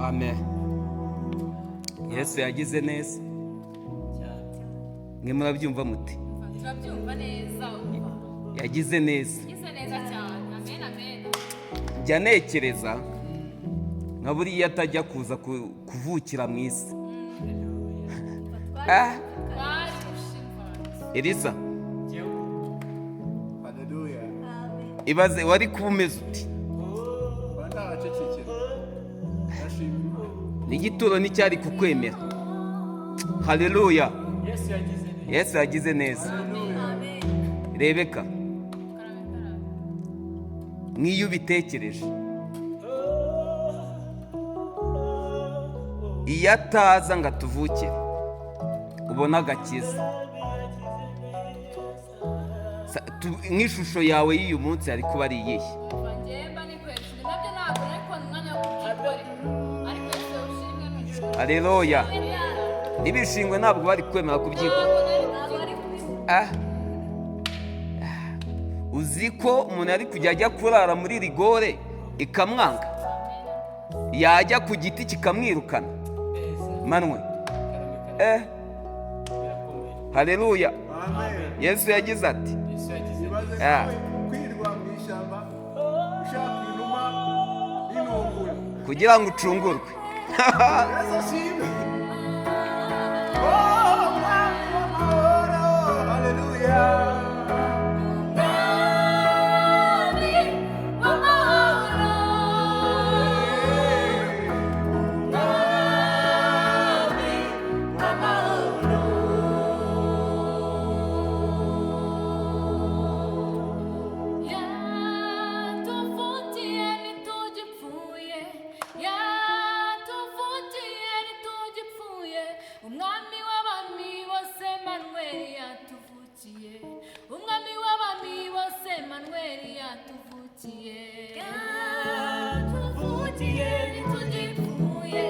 Amen. Yesu yagize neza. Mwe murabyumva muti? Turabyumva neza, umva. Yagize neza. Yagize neza cyane. Amen, amen. Njya ntekereza nka buriya atajya kuza kuvukira mu isi. Ah, Twari gushimva. Elisa, Haleluya. ibaze wari kuba umeze uti? Bandahacecekera. Ndashima Imana. N'igituro nticyari kukwemera. Haleluya. Yesu yagize neza. Rebeka, Karame, karame. nk'iyo ubitekereje, iyo ataza ngo atuvukire ubone agakiza, nk'ishusho yawe y'uyu munsi yari kuba ari iyihe? Umva, njyewe mba nikoresheje nabyo, ntabwo nari kubona umwanya wo kubyikorera, ariko Yesu ushimwe n'ukuri. Haleluya. N'ibishingwe ntabwo bari kwemera kubyikora. Ntabwo nari kubibona. Ah. Uzi ko umuntu ari kujya ajya kurara muri rigore ikamwanga, yajya ku giti kikamwirukana manwe? Eh, haleluya. Amen. Yesu yagize ati Ibaze Ah. nawe kwirwa mu ishyamba ushaka inuma n'intungura. Kugira ngo ucungurwe. Yesu ashimwe. Oh, Mwami w'amahoro. Haleluya. Mwami w'amahoro, Mwami w'amahoro, yatuvutiye ntitugipfuye, yatuvutiye ntitugipfuye, umwami w'abami bose Manuel yatuvukiye, umwami w'abami bose Manuel yatuvukiye, yatuvukiye ntitugipfuye,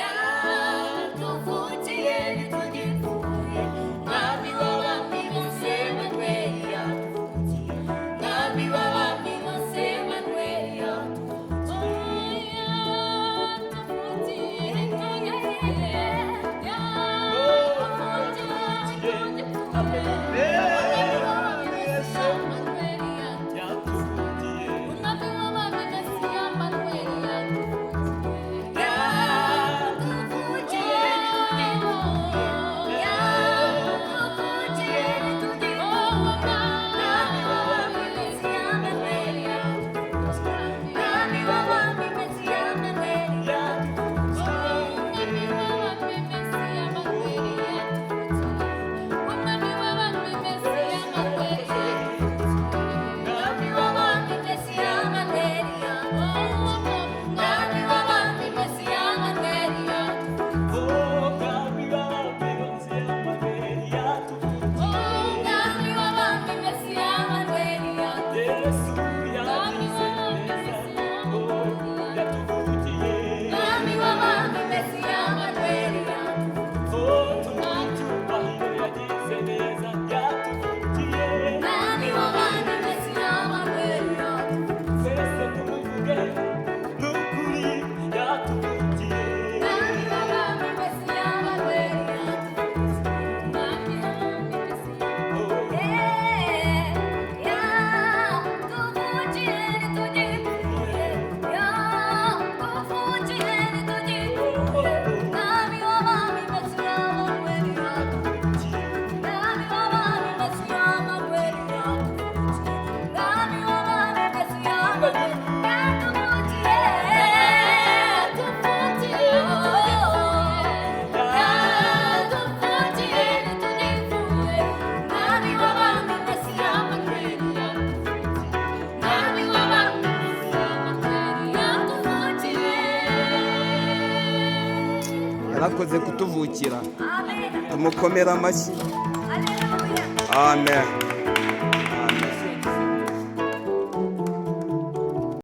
yatuvukiye ntitugipfuye, umwami w'abami bose Manuel yatuvukiye, umwami w'abami bose Manuel yatuvukiye, yatuvukiye ntitugipfuye, yatuvukiye ntitugipfuye, umwami w'abami bose Manuel yatuvukiye, umwami w'abami Mesiya Manuel yatuvukiye, yatuvukiye ntitugipfuye, yatuvukiye ntitugipfuye, umwami w'abami Mesiya Manuel yatuvukiye, umwami w'abami Mesiya Manuel yatuvukiye, umwami w'abami Mesiya Manuel yatuvukiye, umwami w'abami Mesiya Manuel yatuvukiye, umwami w'abami Mesiya Manuel yatuvukiye, umwami w'abami Mesiya Manuel yatuvukiye. Umwami w'abami Mesiya Manuel yatuvukiye, umwami w'abami Mesiya Manuel yatuvukiye, umwami w'abami Mesiya Manuel yatuvukiye, umwami w'abami Mesiya Manuel yatuvukiye, umwami w'abami Mesiya Manuel yatuvukiye, umwami w'abami Mesiya. Yatuvukiye ntitugipfuye, yatuvukiye ntitugipfuye, umwami w'abami Mesiya Manuel yatuvukiye, umwami w'abami Mesiya Manuel yatuvukiye, umwami w'abami Mesiya Manuel yatuvukiye, yatuvukiye ntitugipfuye, yatuvukiye ntitugipfuye, umwami w'abami Mesiya Manuel yatuvukiye, umwami w'abami Mesiya Manuel yatuvukiye. Yarakoze kutuvukira. Amen. Tumukomere amashyi. Haleluya. Amen.